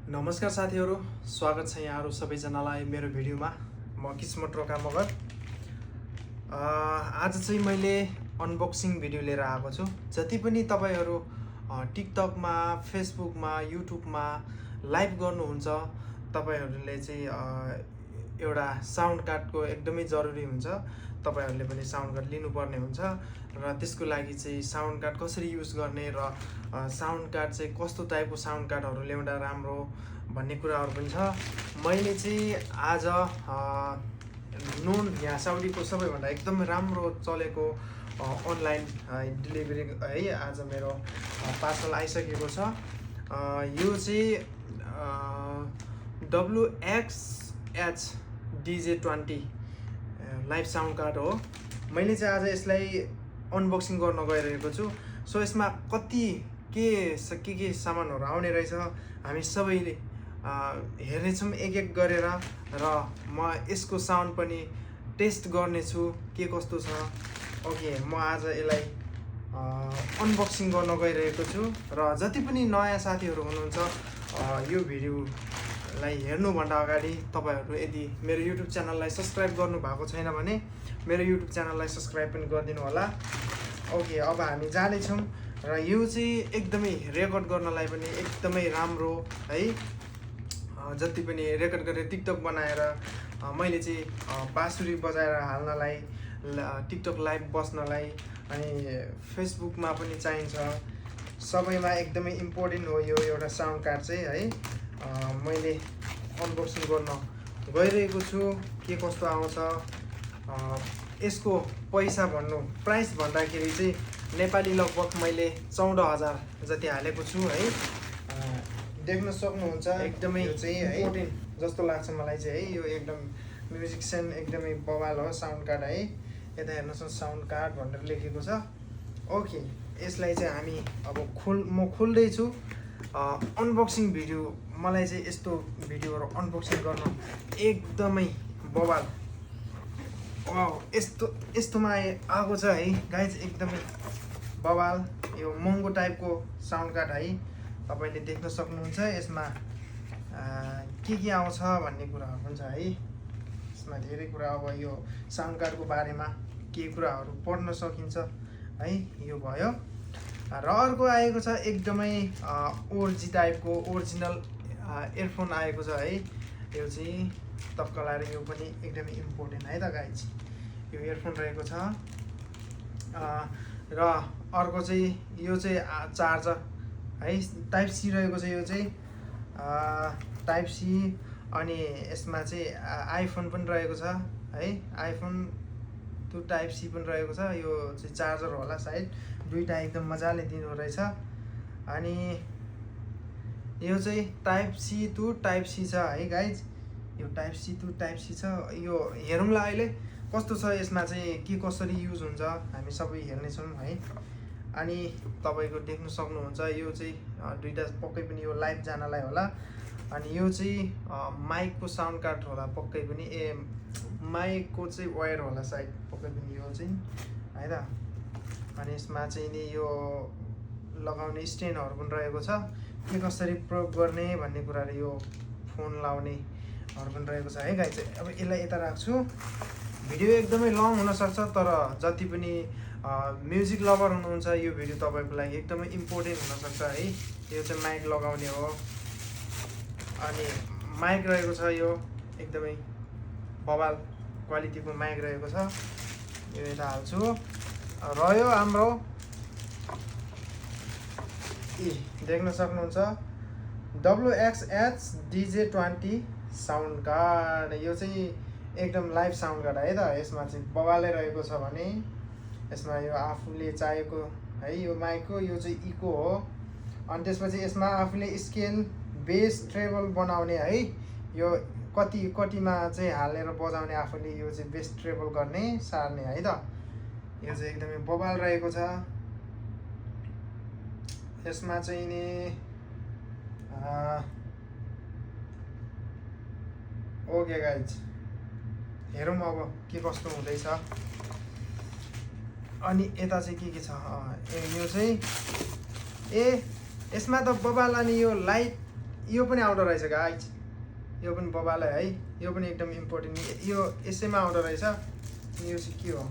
नमस्कार साथीहरू, स्वागत छ यहाँहरू सबैजनालाई मेरो भिडियोमा। म किस्मत रोका मगर। आज चाहिँ मैले अनबक्सिङ भिडियो लिएर आएको छु। जति पनि तपाईहरू टिकटकमा, फेसबुकमा, युट्युबमा लाइभ गर्नुहुन्छ, तपाईहरूले चाहिँ एउटा साउन्ड कार्डको एकदमै जरुरी हुन्छ। तपाईहरूले पनि साउन्ड कार्ड लिनुपर्ने हुन्छ र त्यसको लागि चाहिँ साउन्ड कार्ड कसरी युज गर्ने र साउन्ड कार्ड चाहिँ कस्तो टाइपको साउन्ड कार्डहरू ल्याउँदा राम्रो भन्ने कुराहरू पनि छ। मैले चाहिँ आज यहाँ साउदीको सबैभन्दा एकदम राम्रो चलेको अनलाइन डेलिभरी है आज मेरो पार्सल आइसकेको छ। यो चाहिँ WXH DJ20 live sound card हो। मैले चाहिँ आज यसलाई अनबक्सिङ गर्न गइरहेको छु। सो यसमा के सामानहरू आउने रहेछ हामी सबैले हेर्नेछौँ एक एक गरेर, र म यसको साउन्ड पनि टेस्ट गर्नेछु के कस्तो छ। ओके, म आज यसलाई अनबक्सिङ गर्न गइरहेको छु र जति पनि नयाँ साथीहरू हुनुहुन्छ यो भिडियोलाई हेर्नुभन्दा अगाडि तपाईहरू यदि मेरो युट्युब च्यानललाई सब्सक्राइब गर्नु भएको छैन भने मेरो युट्युब च्यानललाई सब्सक्राइब पनि गरिदिनु होला। ओके, अब हामी जानेछौँ र यो चाहिँ एकदमै रेकर्ड गर्नलाई पनि एकदमै राम्रो है। जति पनि रेकर्ड गरेर टिकटक बनाएर मैले चाहिँ बाँसुरी बजाएर हाल्नलाई, टिकटक लाइभ बस्नलाई अनि फेसबुकमा पनि चाहिन्छ, सबैमा एकदमै इम्पोर्टेन्ट हो यो एउटा साउन्ड कार्ड चाहिँ है। मैले अनबक्सिङ गर्न गइरहेको छु के कस्तो आउँछ। यसको पैसा प्राइस भन्दाखेरि चाहिँ नेपाली लगभग मैले 14,000 जति हालेको छु है। देख्न सक्नुहुन्छ एकदमै इम्पोर्टेन्ट जस्तो लाग्छ मलाई चाहिँ है। यो एकदम म्युजिसियन एकदमै बवाल हो साउन्ड कार्ड है। यता हेर्नुहोस् साउन्ड कार्ड भनेर लेखेको छ। ओके, यसलाई चाहिँ हामी अब म खोल्दैछु अनबक्सिङ भिडियो। मलाई चाहिँ यस्तो भिडियोहरू अनबक्सिङ गर्न एकदमै बवाल यस्तोमा आएको छ है गाइज, एकदमै बवाल। यो महँगो टाइपको साउन्ड कार्ड है, तपाईँले देख्न सक्नुहुन्छ। यसमा के आउँछ भन्ने कुराहरू पनि छ है। यसमा धेरै कुरा, अब यो साउन्ड कार्डको बारेमा के कुराहरू पढ्न सकिन्छ है। यो भयो र अर्को आएको छ एकदमै ओर्जी टाइपको ओरिजिनल इयरफोन आएको छ है। यो चाहिँ टक्क लाएर यो पनि एकदमै इम्पोर्टेन्ट है त गाइज। यो इयरफोन रहेको छ र अर्को चाहिँ यो चाहिँ चार्जर है, टाइप सी रहेको छ। यो चाहिँ टाइप सी अनि यसमा चाहिँ आइफोन पनि रहेको छ है। आइफोन टु टाइप सी पनि रहेको छ। यो चाहिँ चार्जर होला सायद, दुईवटा एकदम मजाले दिनु रहेछ। अनि यो चाहिँ type C to type C छ है गाइज। यो type C to type C छ। यो हेरौँला अहिले कस्तो छ, यसमा चाहिँ के कसरी युज हुन्छ हामी सबै हेर्नेछौँ है। अनि तपाईँको देख्न सक्नुहुन्छ यो चाहिँ दुईवटा पक्कै पनि यो लाइभ जानलाई होला। अनि यो चाहिँ माइकको साउन्ड कार्ड होला पक्कै पनि, माइकको चाहिँ वायर होला सायद पक्कै पनि यो चाहिँ है त। अनि यसमा चाहिँ नि यो लगाउने स्ट्यान्डहरू पनि रहेको छ, के कसरी प्रयोग गर्ने भन्ने कुराहरू, यो फोन लाउनेहरू पनि रहेको छ है गाइज। अब यसलाई यता राख्छु। भिडियो एकदमै लङ हुनसक्छ, तर जति पनि म्युजिक लभर हुनुहुन्छ यो भिडियो तपाईँको लागि एकदमै इम्पोर्टेन्ट हुनसक्छ है। यो चाहिँ माइक लगाउने हो। अनि माइक रहेको छ, यो एकदमै बवाल क्वालिटीको माइक रहेको छ। यो यता हाल्छु। रह्यो हाम्रो देख्न सक्नुहुन्छ WXH DJ20 साउन्ड कार्ड। यो चाहिँ एकदम लाइभ साउन्ड कार्ड है त। यसमा चाहिँ बवालै रहेको छ भने यसमा यो आफूले चाहेको है, यो माइकको यो चाहिँ इको हो। अनि त्यसपछि यसमा आफूले स्केल, बेस, ट्रेबल बनाउने है। यो कतिमा चाहिँ हालेर बजाउने आफूले, यो चाहिँ बेस ट्रेबल गर्ने सार्ने है त। यो चाहिँ एकदमै बवाल रहेको छ। यसमा चाहिँ नि ओके गाइज, हेरौँ अब के कस्तो हुँदैछ। अनि यता चाहिँ के छ, यो चाहिँ यसमा त बबाल। अनि यो लाइट यो पनि आउँदो रहेछ गाइज, यो पनि बबाल है, यो पनि एकदम इम्पोर्टेन्ट, यो यसैमा आउँदो रहेछ। यो चाहिँ के हो,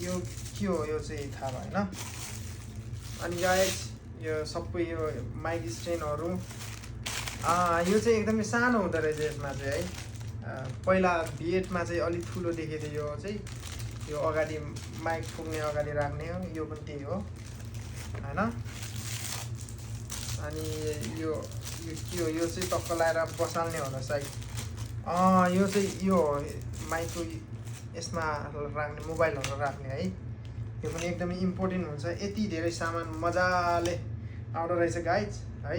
यो के हो यो चाहिँ थाहा भएन। अनि गाइज यो सबै यो माइक स्ट्यान्डहरू, यो चाहिँ एकदमै सानो हुँदो रहेछ यसमा चाहिँ है। पहिला V8मा चाहिँ अलिक ठुलो देखेको थियो यो चाहिँ, यो अगाडि माइक फुक्ने अगाडि राख्ने हो, यो पनि त्यही हो होइन। अनि यो के हो, यो चाहिँ टक्क लगाएर बसाल्ने होला सायद। यो चाहिँ यो माइकको यसमा राख्ने, मोबाइलहरू राख्ने है, यो पनि एकदमै इम्पोर्टेन्ट हुन्छ। यति धेरै सामान मजाले आउँदो रहेछ गाइज है,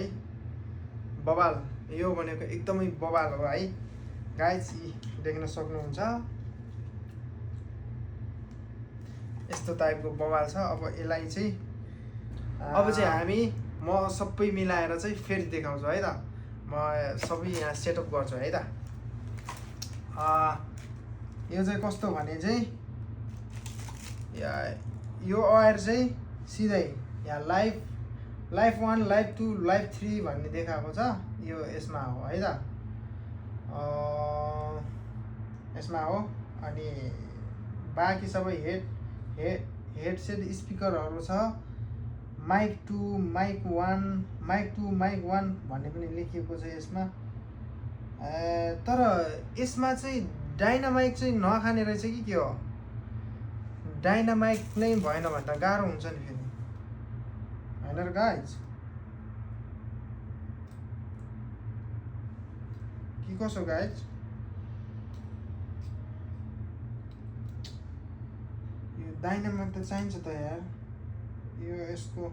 बबाल। यो भनेको एकदमै बबाल हो है गाइज, देख्न सक्नुहुन्छ यस्तो टाइपको बबाल छ। अब यसलाई चाहिँ अब चाहिँ हामी म सबै मिलाएर चाहिँ फेरि देखाउँछु है त, म सबै यहाँ सेटअप गर्छु है त। यो चाहिँ कस्तो भने चाहिँ यो वायर चाहिँ सिधै यहाँ लाइफ 1, लाइफ 2, लाइफ 3 भन्ने देखाएको छ, यो यसमा हो है त, यसमा हो। अनि बाँकी सबै हेडसेट स्पिकरहरू छ, माइक 2, माइक 1 भन्ने पनि लेखिएको छ यसमा। तर यसमा चाहिँ डाइनामाइक चाहिँ नखाने रहेछ कि के हो, डाइनामाइक नै भएन भने त गाह्रो हुन्छ नि फेरि होइन र गाइज, कि कसो गाइज। यो डाइनामाइक त चाहिन्छ त यार, यो यसको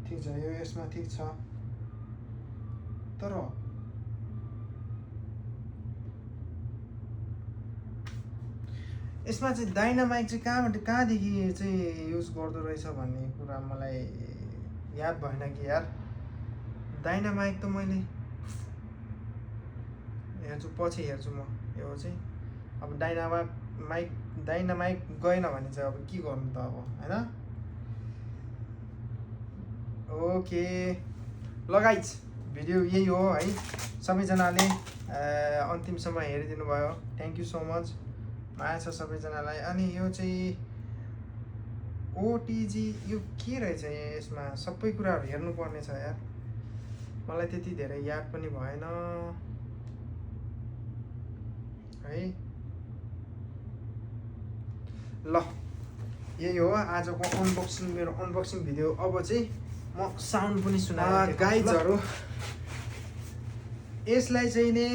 ठिक छ, यो यसमा ठिक छ, तर यसमा चाहिँ डाइनामाइक चाहिँ कहाँदेखि चाहिँ युज गर्दो रहेछ भन्ने कुरा मलाई याद भएन कि यार। डाइनामाइक त मैले हेर्छु, पछि हेर्छु म। यो चाहिँ अब डाइनामाइक गएन भने चाहिँ अब के गर्नु त अब होइन। ओके ल गाइज, भिडियो यही हो है। सबैजनाले अन्तिमसम्म हेरिदिनु भयो, थ्याङ्क यू सो मच, माया छ सबैजनालाई। अनि यो चाहिँ ओटिजी यो के रहेछ, यसमा सबै कुराहरू हेर्नुपर्ने छ यार, मलाई त्यति धेरै याद पनि भएन है। ल यही हो आजको अनबक्सिङ, मेरो अनबक्सिङ भिडियो। अब चाहिँ म साउन्ड पनि सुनाएँ गाइजहरू। यसलाई चाहिँ नि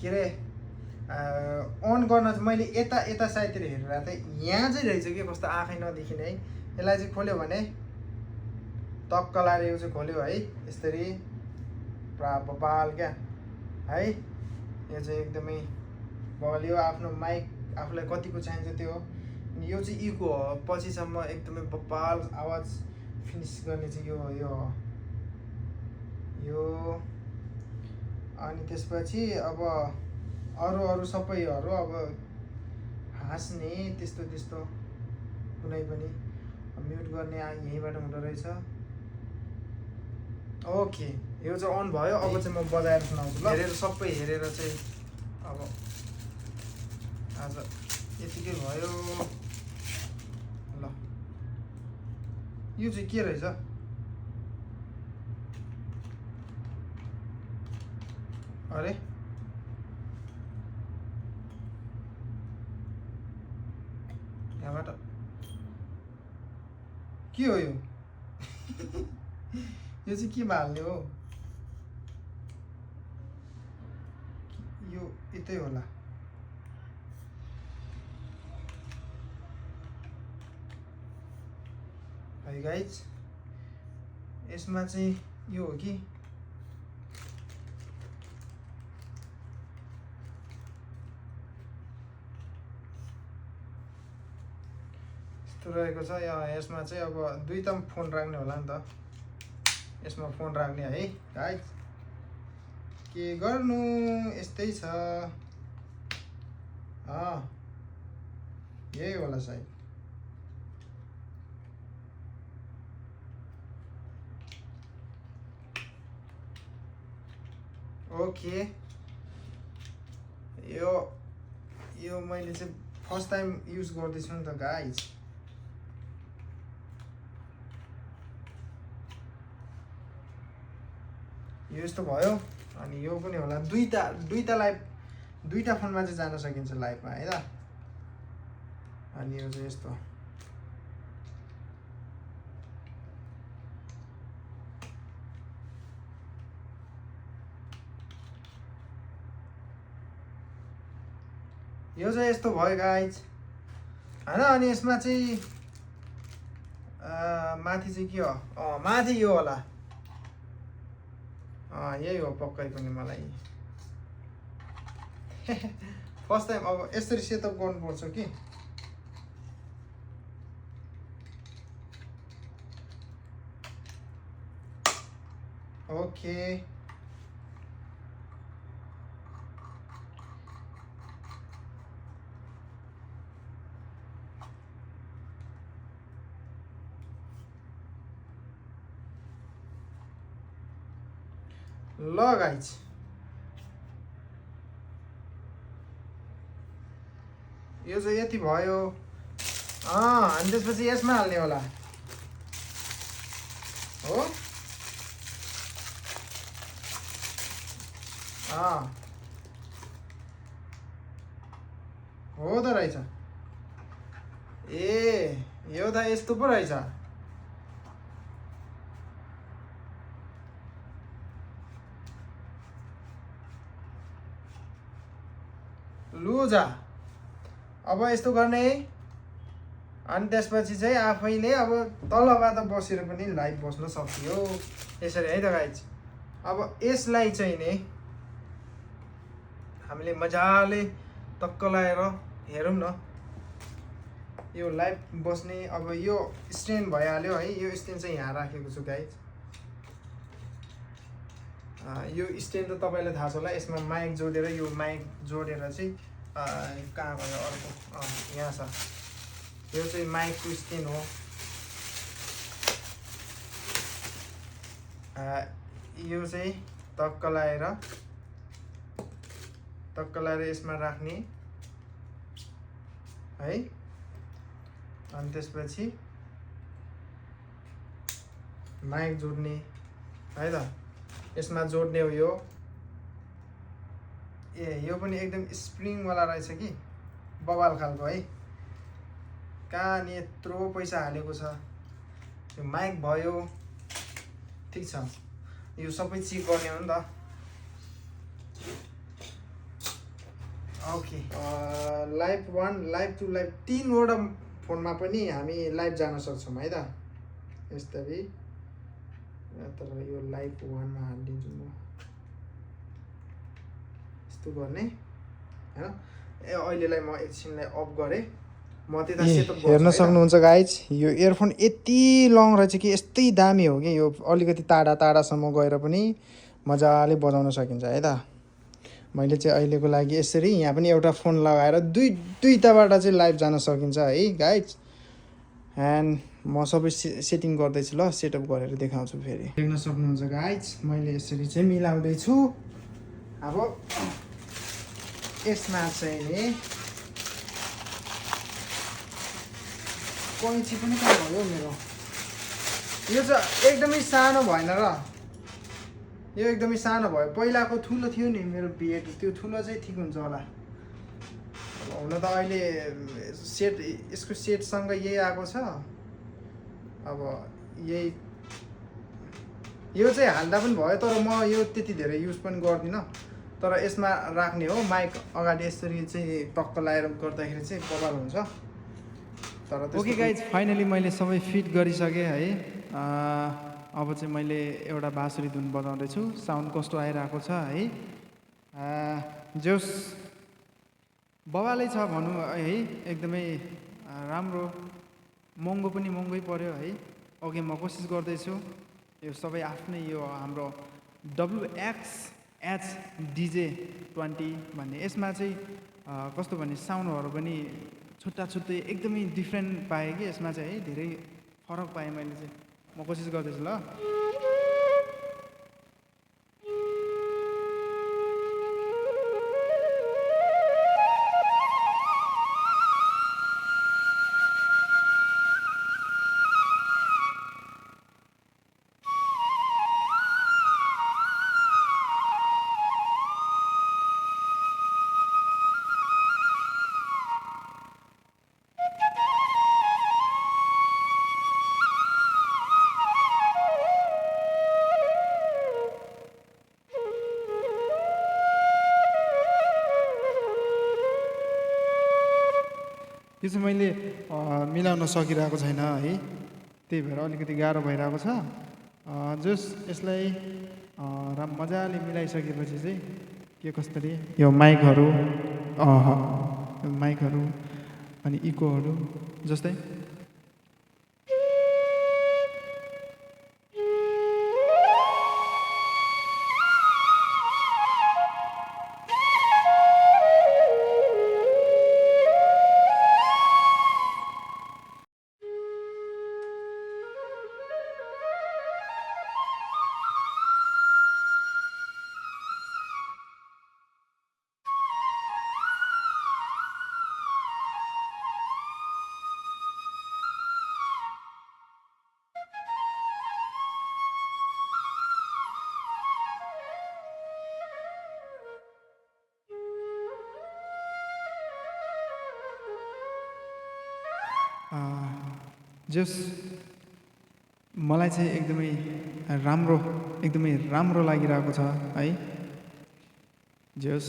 के अरे अन गर्न चाहिँ मैले यता साइडतिर हेरेर चाहिँ यहाँ चाहिँ रहेछ कि कस्तो आँखै नदेखिने है। यसलाई चाहिँ खोल्यो भने टक्क लाएर यो चाहिँ खोल्यो है, यसरी पुरा बबाल क्या है। यो चाहिँ एकदमै बबाल, यो आफ्नो माइक आफूलाई कतिको चाहिन्छ त्यो हो। यो चाहिँ इको हो, पछिसम्म एकदमै बबाल आवाज फिनिस गर्ने चाहिँ यो। अनि त्यसपछि अब अरू सबैहरू अब हाँस्ने त्यस्तो कुनै पनि म्युट गर्ने यहीँबाट हुँदो रहेछ। ओके यो चाहिँ अन भयो। अब चाहिँ म बजाएर सुनाउँछु ल, हेरेर सबै हेरेर चाहिँ। अब आज यतिकै भयो ल। यो चाहिँ के रहेछ, अरे यहाँबाट के हो यो यो चाहिँ के हाल्ने हो, यो यतै होला। है गाइज, यसमा चाहिँ यो हो कि यस्तो रहेको छ। यसमा चाहिँ अब दुईटा फोन राख्ने होला नि त, यसमा फोन राख्ने है गाइज। के गर्नु यस्तै छ। यही होला सायद। ओके यो मैले चाहिँ फर्स्ट टाइम युज गर्दैछु नि त गाइज। यो यस्तो भयो अनि यो पनि होला। दुईटा लाइभ दुईटा फोनमा चाहिँ जान सकिन्छ लाइभमा है त। अनि यो चाहिँ यस्तो यो चाहिँ यस्तो भयो गाइज हैन। अनि यसमा चाहिँ माथि चाहिँ के हो, माथि यो होला, यही हो पक्कै पनि मलाई। फर्स्ट टाइम अब यसरी सेटअप गर्नुपर्छ कि। ओके ल गाइज, यो चाहिँ यति भयो। अनि त्यसपछि यसमा हाल्ने होला हो। हो त रहेछ। ए यो त यस्तो पो रहेछ। लुजा अब यस्तो गर्ने। अनि त्यसपछि चाहिँ आफैले अब तलबाट बसेर पनि लाइभ बस्न सक्यो यसरी है त गाइज। अब यसलाई चाहिँ नि हामीले मजाले टक्क लगाएर हेरौँ न। यो लाइभ बस्ने अब यो स्ट्यान्ड भइहाल्यो है। यो स्ट्यान्ड चाहिँ यहाँ राखेको छु गाइज। यो स्ट्यान्ड त तपाईँलाई थाहा छ होला। यसमा माइक जोडेर यो माइक जोडेर चाहिँ कहाँ भयो अर्को, यहाँ छ। यो चाहिँ माइकको स्ट्यान्ड हो। यो चाहिँ टक्क लगाएर यसमा राख्ने है। अनि त्यसपछि माइक जोड्ने है त। यसमा जोड्ने हो यो। यो पनि एकदम स्प्रिङवाला रहेछ कि, बवाल खालको है। कहाँ नि यत्रो पैसा हालेको छ। यो माइक भयो, ठिक छ। यो सबै चेक गर्ने हो नि त। ओके लाइभ 1 लाइभ 2 लाइभ 3वटा फोनमा पनि हामी लाइभ जान सक्छौँ है त यसरी। तर यो लाइभ 1मा हालिदिन्छु म। यस्तो गर्ने हैन। अहिलेलाई म एकछिनलाई अफ गरेँ। म त्यता सेटअप गर्छु। हेर्न सक्नुहुन्छ गाइज, यो इयरफोन यति लङ रहेछ कि यस्तै दामी हो कि। यो अलिकति टाढासम्म गएर पनि मजाले बजाउन सकिन्छ है त। मैले चाहिँ अहिलेको लागि यसरी यहाँ पनि एउटा फोन लगाएर दुईटाबाट चाहिँ लाइभ जान सकिन्छ है गाइज। एन्ड म सबै सेटिङ गर्दैछु ल, सेटअप गरेर देखाउँछु फेरि। देख्न सक्नुहुन्छ गाइज, मैले यसरी चाहिँ मिलाउँदैछु। अब यसमा चाहिँ नि कैँची पनि कहाँ भयो मेरो। यो चाहिँ एकदमै सानो भएन र। यो एकदमै सानो भयो। पहिलाको ठुलो थियो नि मेरो बेड, त्यो ठुलो चाहिँ ठिक हुन्छ होला। हुन त अहिले यसको सेटसँग यही आएको छ। अब यो चाहिँ हाल्दा पनि भयो, तर म यो त्यति धेरै युज पनि गर्दिनँ। तर यसमा राख्ने हो माइक अगाडि यसरी चाहिँ टक्क लगाएर गर्दाखेरि चाहिँ बवाल हुन्छ। तर ओके गाइज, फाइनली मैले सबै फिट गरिसकेँ है। अब चाहिँ मैले एउटा बाँसुरी धुन बजाउँदैछु। साउन्ड कस्तो आइरहेको छ है। जोस बवालै छ भनौँ है। एकदमै राम्रो, महँगो पनि महँगै पर्यो है। ओके म कोसिस गर्दैछु। यो सबै आफ्नै यो हाम्रो WXH DJ20 भन्ने। यसमा चाहिँ कस्तो भने साउन्डहरू पनि छुट्टा छुट्टै एकदमै डिफ्रेन्ट पाएँ कि यसमा चाहिँ है धेरै फरक पाएँ मैले चाहिँ म कोसिस गर्दैछु ल यो चाहिँ मैले मिलाउन सकिरहेको छैन है त्यही भएर अलिकति गाह्रो भइरहेको छ जस यसलाई मजाले मिलाइसकेपछि चाहिँ के कसरी यो माइकहरू अनि इकोहरू जस्तै जस मलाई चाहिँ एकदमै राम्रो लागिरहेको छ है जस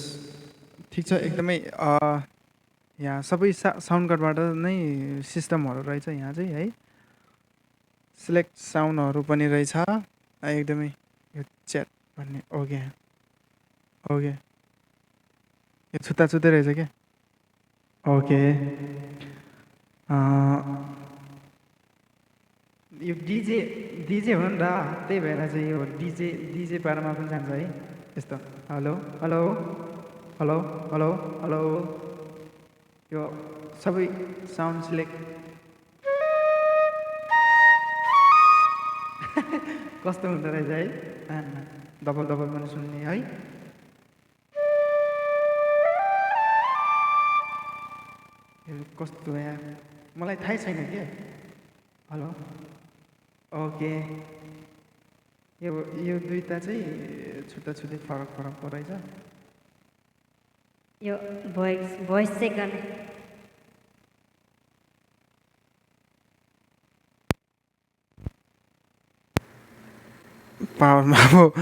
ठिक छ एकदमै यहाँ सबै साउन्ड कार्डबाट नै सिस्टमहरू रहेछ यहाँ चाहिँ है सिलेक्ट साउन्डहरू पनि रहेछ एकदमै यो च्याट भन्ने ओके यो छुट्टा छुट्टै रहेछ क्या ओके यो डिजे हो नि त त्यही भएर चाहिँ यो डिजे पारामा पनि जान्छ है यस्तो hello hello hello hello hello यो सबै साउन्ड सिलेक्ट कस्तो हुँदो रहेछ है डबल पनि सुन्ने है कस्तो यहाँ मलाई थाहै छैन के हेलो ओके यो दुईटा चाहिँ छुट्टा छुट्टै फरक रहेछ यो भोइस चेक गर्ने पावरमा अब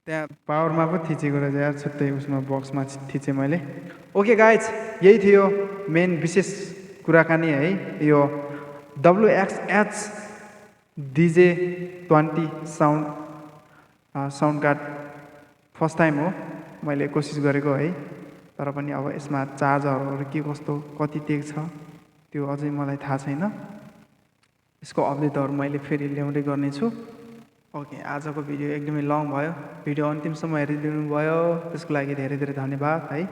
त्यहाँ पावरमा पो थिचेको रहेछ यार छुट्टै उसमा बक्समा थिचेँ मैले ओके गाइज यही थियो मेन विशेष कुराकानी है यो WXH DJ20 sound card first time हो मैले कोसिस गरेको है तर पनि अब यसमा चार्जरहरू के कस्तो कति टेक छ त्यो अझै मलाई थाहा छैन यसको अपडेटहरू मैले फेरि ल्याउँदै गर्नेछु ओके आजको भिडियो एकदमै लङ भयो भिडियो अन्तिमसम्म हेरिदिनु भयो त्यसको लागि धेरै धेरै धन्यवाद है